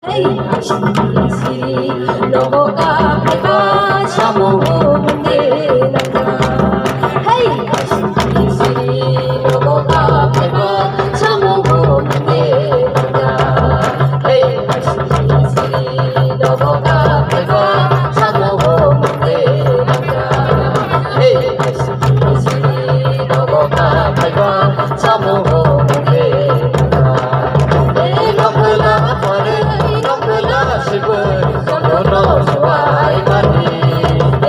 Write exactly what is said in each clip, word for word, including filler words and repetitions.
Hey, siri, nogo ka phaiba, samungo munde nangka. Hey, siri, nogo ka phaiba, samungo munde nangka. Hey, siri, nogo ka phaiba, samungo munde nangka. Hey, siri, nogo ka phaiba, samungo munde nangka. Hey, nogo la pare, nogo la siboi, jotono suai mani.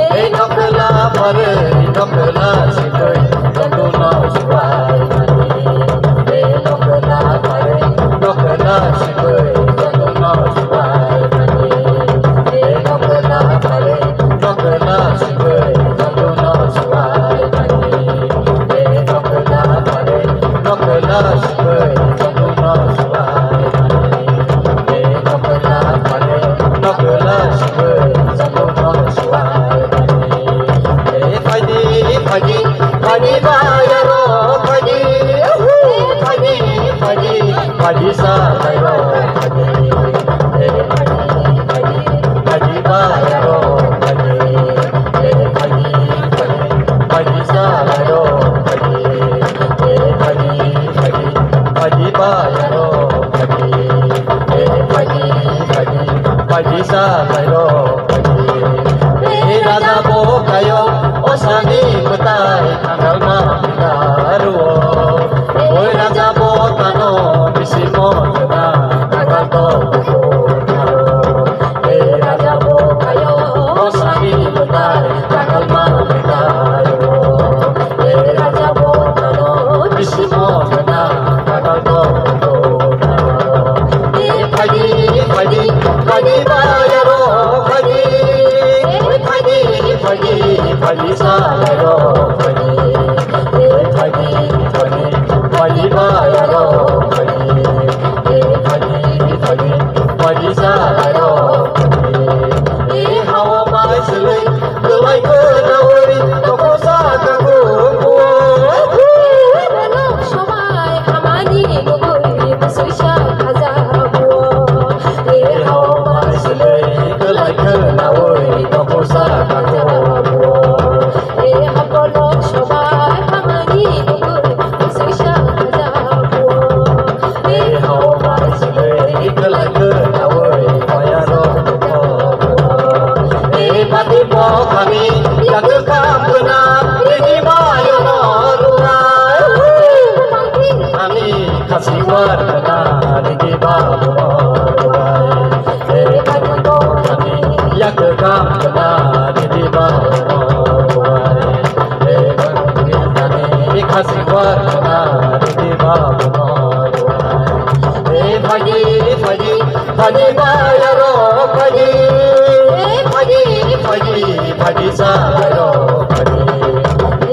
Ei nokla pare, nokla siboi, jotono suai mani. Ei nokla pare, nokla siboi, jotono suai mani. Ei nokla pare, nokla siboi, jotono suai mani. Ei nokla pare, nokla siboi, jotono suai mani. Ei nokla pare, nokla siboi, jotono suai mani. Ei phaidi, phaidi, phaidi bayaro phaidi. Ei phaidi, phaidi, phaidi salairo phaidi. Ei phaidi, phaidi, phaidi bayaro phaidi. Ei phaidi, phaidi, phaidi salairo phaidi. Ei phaidi, phaidi, phaidi bayaro phaidi. Ei phaidi, phaidi, phaidi salairo phaidi. Ei raja bo kayo, o sani kwtai thangal ma pita ruo. Oi raja bo tano bisi mo tuna thangal to kuku tharo. Ei raja bo kayo, o sani kwtai thangal ma pita ruo. Ei raja bo tano bisi mo tuna thangal to kuku tharo. Ei phaidi, phaidi, phaidi bayaro phaidi. Ei phaidi, phaidi, phaidi salairo phaidi. Ei phaidi, phaidi, phaidi bayaro phaidi. Ei phaidi, phaidi, phaidi salairo phaidi. Ei hawa bai sele Kwlai kwnawi tongkol saka kwrwngbo. Borok sobai hamani nugwi mwswisa khajago. E hao bai sile kwlai kwnawi tongkol saka kwrwngbo. E borok sobai hamani nugwi mwswisa khajago. Ei hao bai sile kwlai kwnawi maya rok tongkol. Ei bati pokhani yakka kam kwna rigi bayo no ruai. Ani khasi war kwna rigi bayo no ruai. Ei bati pokhani yakka kam kwna rigi bayo no ruai. Khasi warna ridi babu no. E phaidi, phaidi, phaidi bayaro phaidi. E phaidi, phaidi, phaidi salairo phaidi.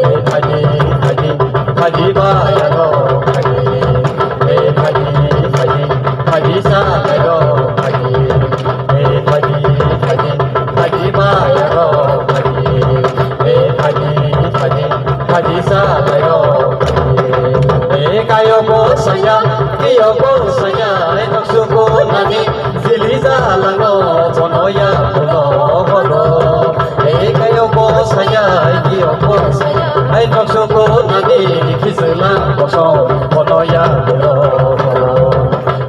E phaidi, phaidi, phaidi bayaro phaidi. E phaidi, phaidi, phaidi salairo phaidi. E phaidi, phaidi, phaidi bayaro phaidi. E phaidi, phaidi, phaidi salairo phaidi. E kayo bo saya, kiyo bo saya, e noksuko nani, jili jalango, bono ya bono hono. E kayo bo saya, e kiyo bo saya, e noksuko nani, khichwla boso, bono ya bono hono.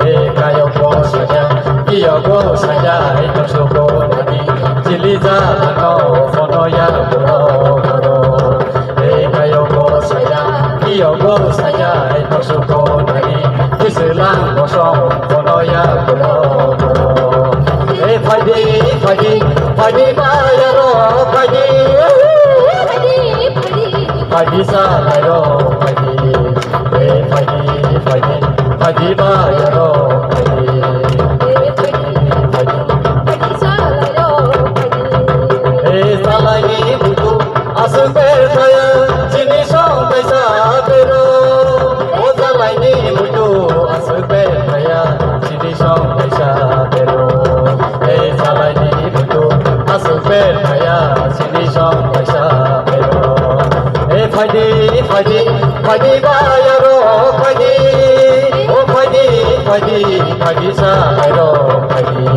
E kayok bo saya, kiyok bo saya, e tokso bo nani, chili ja lano, bono ya boro boro. E kayok bo saya, kiyok bo saya, e tokso bo nani, kisilang bosong, bono ya boro boro. E phaidi, phaidi, phaidi bayaro, phaidi, phaidi, phaidi salairo, phaidi. E phaidi, phaidi, phaidi bayaro, phaidi. E phaidi, phaidi, phaidi salairo, phaidi. E salaini butu aswk ber thaya, chini song kaisa bero. O salaini butu aswk ber thaya, chini song kaisa bero. E salaini butu aswk ber thaya, chini song kaisa bero. E phaidi, phaidi, phaidi bayaro phaidi. O phaidi, phaidi, phaidi salairo phaidi.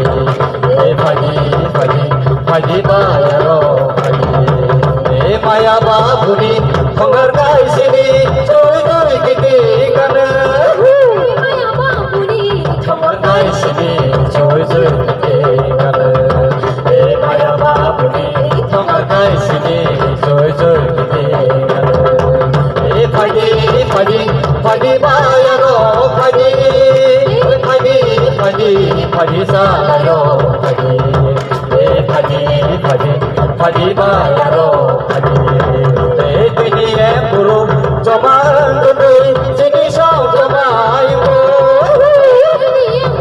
Isa layo phaidi, e phaidi, phaidi, phaidi ba yaro phaidi. E phaidi e buru joma wngtwi, chini song joma wngtwi.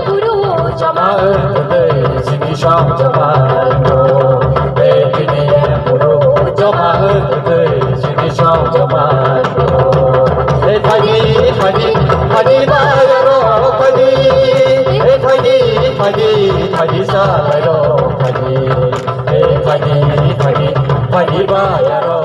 Buru joma wngtwi, chini song joma wngtwi. E phaidi e buru joma wngtwi, chini song joma wngtwi. E phaidi, phaidi, phaidi ba yaro phaidi. E phaidi, phaidi, phaidi sa layo phaidi. E phaidi, phaidi, phaidi ba yaro.